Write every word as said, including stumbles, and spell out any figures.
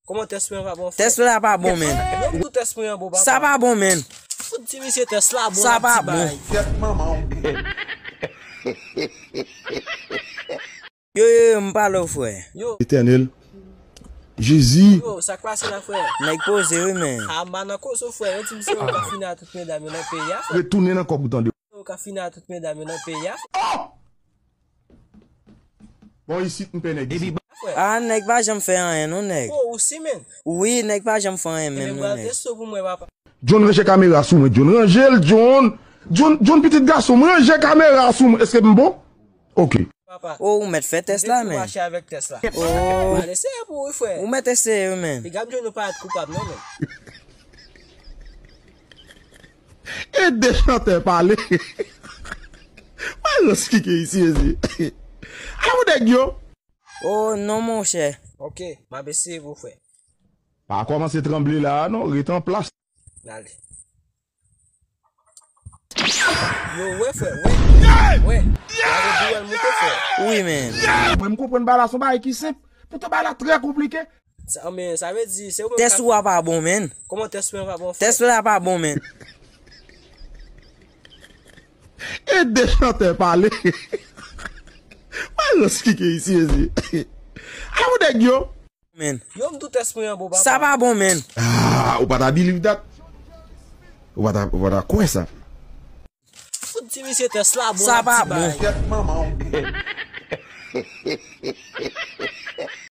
Kòman tès mwen pa bon, frè? Tès la pa bon, men. Yo, m tou tès mwen an bon, papa. Sa pa bon, men. Fout di misye tès la bon, sa pa bon. Kèt manman w. Yo, yo, yo, m pale w, frè. Yo. Etènèl. Jezi. Yo, sa k pase la, frè? Nèg poze, wi, men. A, m pa nan koze w, frè. Yo di m se ou k ap fini a tout medam yo nan peyi a, frè. Retounen nan kòb ou, tande. Ou k ap fini a tout medam yo nan peyi a, frè. Oh! Bon, isit, m pè nèg isit. Frè. A, nèg pa janm fè anyen, non, nèg. Oh, ou si, men. Wi, nèg pa janm fè anyen, menm, non, nèg. Ebyen, pral teste w pou mwen, papa. John, ranje kamera sou mwen, John. Ranje l, John. John, John, pitit gason m, ranje kamera sou mwen. Èske m bon? Ok. Papa. Oh, ou mèt fè tès la, men. Ou mache avèk tès la. Oh. Al eseye pou ou, frè. Ou mèt eseye, men. Piga m jwenn ou parèt koupab, non, men. E de chantè pale. Mwen rans kike isi, ezi. A ou nèg yo? Oh, non, monchè. Ok, m ap eseye pou ou, frè. Pa kòmanse tranble la, non. Rete an plas. Ale. Yo, wè, frè, wè. Wè. Lave bouwèl moute, frè. Wi, men. Mwen, m konprann bagay la, se yon bagay ki senp. Poutan bagay la trè konplike. Sa, men, sa vle di, se ou menm. Tès ou a pa bon, men. Kòman tès mwen pa bon, frè? Tès la pa bon, men. E de chantè pale. Mwen rans kike isi, ezi. A ou nèg yo? Men. Yo, m tou tès mwen an bon, papa. Sa pa bon, men. Ah, ou pa ta believe that. Ou pa ta, ou pa ta kwè sa. Fout di misye tès la bon, sa pa bon. Kèt manman w.